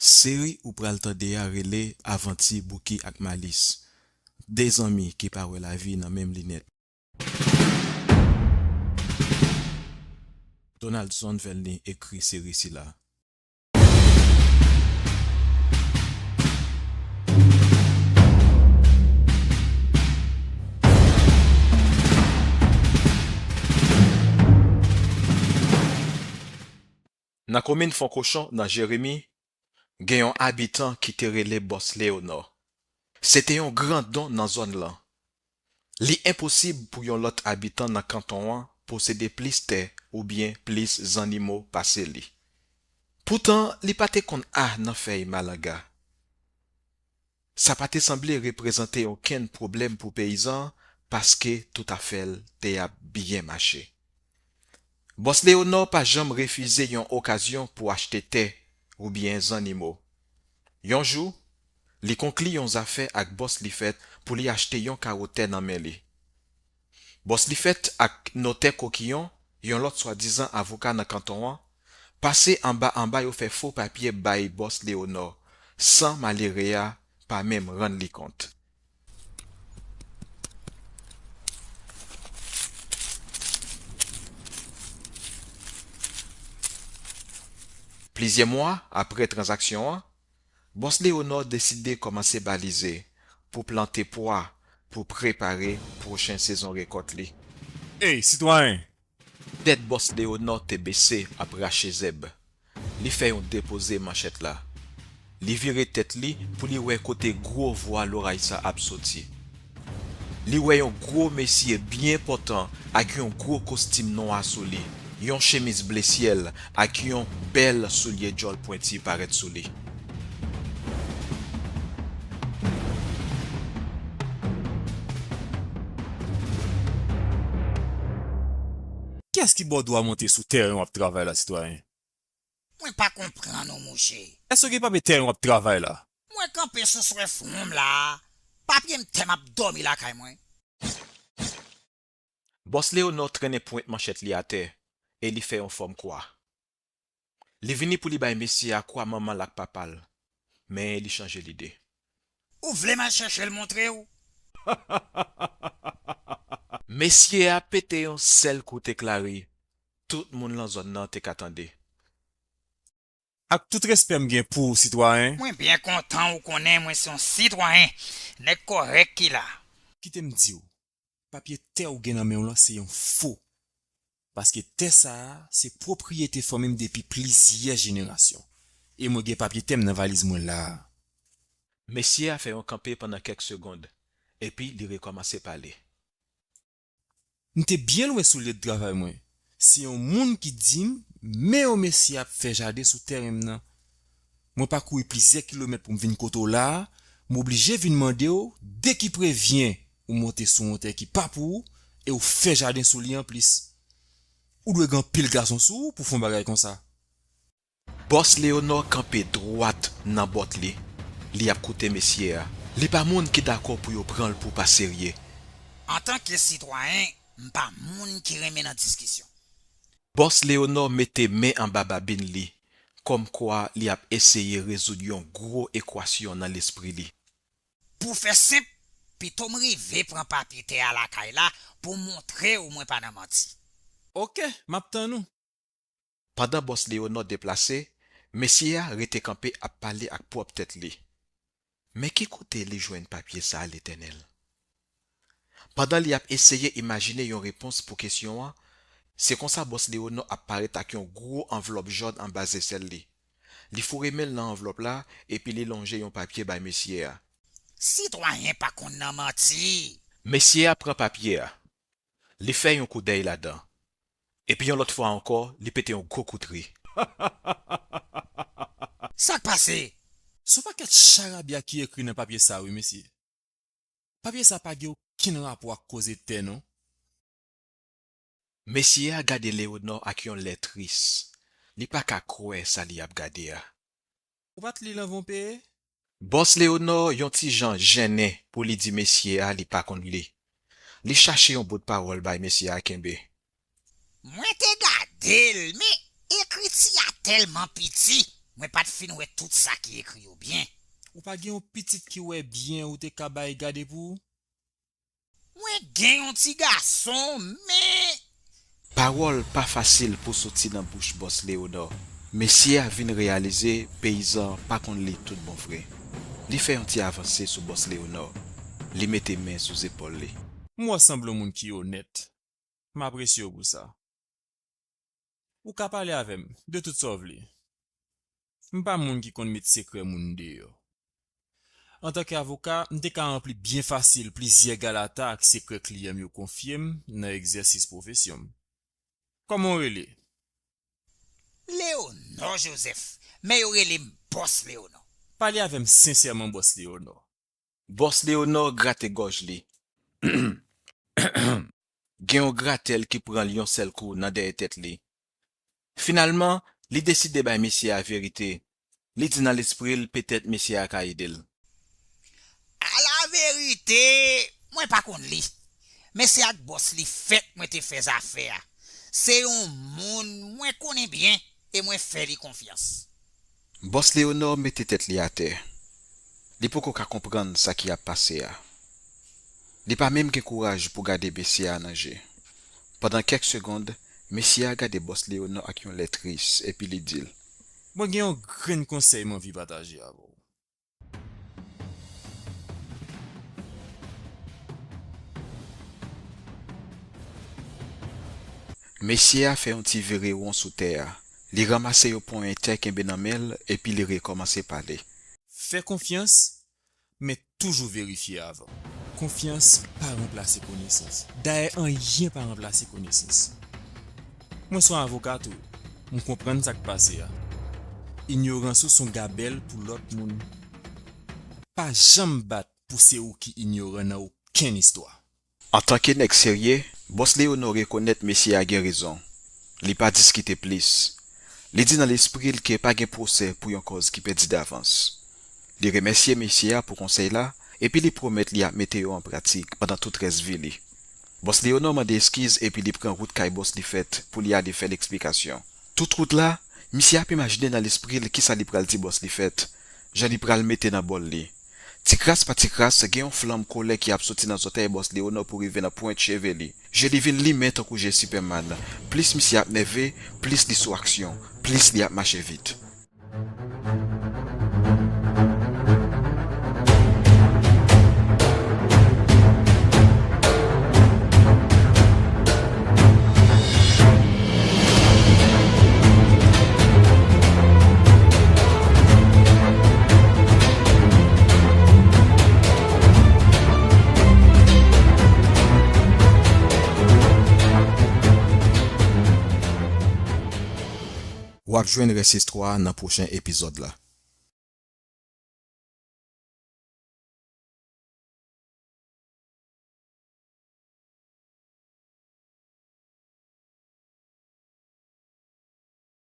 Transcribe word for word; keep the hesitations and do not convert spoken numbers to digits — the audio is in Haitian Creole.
Seri ou pral tande a rele Avanti Bouki ak Malis, de zanmi ki pa wè lavi nan menm linèt. Donaldson Velny ekri seri sila. Nan komin Fon Kochon, nan Jeremi, gen yon abitan ki te rele Bòs Leonò. Se te yon grandon nan zòn lan. Li enposib pou yon lòt abitan nan kanton an posede plis tè oubyen plis zannimo pase li. Poutan, li pa te konn a nan fèy malanga. Sa pa te sanble reprezante okenn pwoblèm pou peyizan an, paske tout afè l te ap byen mache. Bòs Leonò pa janm refize yon okazyon pou achte tè oubyen zannimo. Yon jou, li konkli yon zafè ak Bòs Lifèt pou li achte yon kawo tè nan men li. Bòs Lifèt ak Notè Kokiyon, yon lòt swadizan avoka nan kanton an, pase anba anba yo fè fo papye bay Bòs Leonò, san malere a pa menm rann li kont. Plizyè mwa apre tranzaksyon an, Bòs Leonò deside kòmanse balize pou plante pwa pou prepare pwochen sezon rekòt li. Ey, sitwayen! Tèt Bòs Leonò te bese ap rache zèb. Li fè yon depoze manchèt la. Li vire tèt li pou li wè kote gwo vwa loray sa ap soti. Li wè yon gwo mesye byen pòtan ak yon gwo kostim nwa sou li, yon chemiz ble syèl ak yon bèl soulye djòl pwenti parèt sou li. Kiyès ki ba w dwa monte sou tèren w ap travay la, sitwayen? Mwen pa konprann ou, mouche. Èske w gen papye tèren w ap travay la? Mwen kanpe sou swè fwon m la. Papye m tè m ap dòmi lakay mwen. Bòs Leonò trennen pwent manchèt li atè e li fè yon fòm kwa. Li vini pou li bay mesye a kwa manman l ak papa l, men li chanje lide. Ou vle m al chèche l montre w? Mesye a pete yon sèl kout ekla ri. Tout moun lan zòn nan te ka tande. Ak tout respè m gen pou ou, sitwayen. Mwen byen kontan ou konnen mwen se yon sitwayen. Nèg kòrèk ki la. Kite m di w, papye tè ou gen nan men w lan se yon fo. Paske tè sa a, se pwopriyete fanmi m depi plizyè jenerasyon. E mwen gen papye tè m nan valiz mwen la a. Mesye a fè yon kanpe pandan kèk segonn, epi li rekòmanse pale. M te byen lwen sou lye de travay mwen. Se yon moun ki di m, men yon mesye ap fè jaden sou tèren m nan. Mwen pakouri plizyè kilomèt pou m vin kote w la a, m oblije vin mande w, de ki prevyen ou monte sou yon tè ki pa pou ou e w fè jaden sou li anplis. Ou dwe gen anpil gason sou ou pou w fè yon bagay konsa. Bòs Leonò kanpe dwat nan bòt li. Li ap koute mesye a. Li pa moun ki dakò pou yo pran l pou pa serye. Antanke sitwayen, m pa moun ki renmen nan diskisyon. Bòs Leonò mete men anba babin li, kòmkwa li ap eseye rezoud yon gwo ekwasyon nan lespri li. Pou fè senp, pito m rive pran papye tè a lakay la pou m montre w mwen pa nan manti. Oke, m ap tann ou. Pandan bòs Leonò deplase, mesye a rete kanpe ap pale ak pwòp tèt li. Men ki kote li jwenn papye sa a, Letènèl? Pandan li ap eseye imajine yon repons pou kesyon an, se konsa bòs Leonò ap parèt ak yon gwo anvlòp jòn anba zesèl li. Li foure men l nan anvlòp la, epi li lonje yon papye bay mesye a. Sitwayen pa konn nan manti. Mesye a pran papye a. Li fè yon koudèy ladan. Epi yon lòt fwa ankò, li pete yon gwo kout ri. Sa k pase? Se yon pakèt charabya ki ekri nan papye sa a wi, mesye. Papye sa a pa gen okenn rapò ak koze tè non. Mesye a gade Leonò ak yon lè tris. Li pa ka kwè sa li ap gade a. Ou pa t li l anvan w peye? Bòs Leonò yon ti jan jennen pou li di mesye a li pa konn li. Li chache yon bout pawòl bay mesye a kenbe. Mwen te gade l, men ekriti a tèlman piti, Mwen pa t fin wè tout sa ki ekri yo byen. Ou pa gen yon pitit ki wè byen ou te ka bay gade pou ou? Mwen gen yon ti gason, men. Pawòl pa fasil pou soti nan bouch Bòs Leonò. Mesye a vin reyalize peyizan an pa konn li tout bon vre. Li fè yon ti avanse sou Bòs Leonò. Li mete men sou zepòl li. M wè w sanble yon moun ki onèt. M apresye w pou sa. Ou ka pale avè m de tout sa w vle. M pa moun ki konn met sekrè moun deyò. Antanke avoka, m te ka ranpli byen fasil plizyè galata ak sekrè kliyan m yo konfye m nan egzèsis pwofesyon m. Kòman w rele? Leonò Joseph, men yo rele m Bòs Leonò. Pale avè m sensèman, Bòs Leonò. Bòs Leonò grate gòj li. Gen yon gratèl ki pran l yon sèl kou nan dèyè tèt li. Finalman, li deside bay mesye a verite. Li di nan lespri l petèt mesye a ka ede l. Alaverite, mwen pa konn li. Men se ak bòs li fèt mwen te fè zafè a. Se yon moun mwen konnen byen e mwen fè li konfyans. Bòs Leonò mete tèt li atè. Li poko ka konprann sa ki ap pase a. Li pa menm gen kouraj pou gade mesye a nan je. Pandan kèk segond, mesye a gade bòs Leonò ak yon lè tris, epi li di l. Mwen gen yon grenn konsèy m anvi pataje avè w. Mesye a fè yon ti vire won sou tè a. Li ranmase yon ponyen tè kenbe nan men l, epi li rekòmanse pale. Fè konfyans, men toujou verifye avan. Konfyans pa ranplase konesans. Dayè, anyen pa ranplase konesans. Mwen se yon avoka tou. M konprann sa k pase a. Inyorans ou se yon gabèl pou lòt moun. Pa janm bat pou se ou ki inyoran nan okenn istwa. Antanke nèg serye, bòs Leonò rekonèt mesye a gen rezon. Li pa diskite plis. Li di nan lespri l ke pa gen pwosè pou yon kòz ki pèdi davans. Li remèsye mesye a pou konsèy la, epi li pwomèt li ap mete yo an pratik pandan tout rès vi li. Bòs Leonò mande eskiz epi li pran wout kay bòs li fèt pou li ale fè l eksplikasyon. Tout wout la, misye ap imajine nan lespri l kisa li pral di bòs li fèt, jan li pral mete nan bòl li. Tikras pa tikras, gen yon flanm kolè ki ap soti nan zòtèy bòs Leonò pou rive nan pwent cheve li. Je li vin limen tankou je Sipèman. Plis misye ap nève, plis li sou aksyon, plis li ap mache vit. W ap jwenn rès istwa a nan pwochen epizòd la.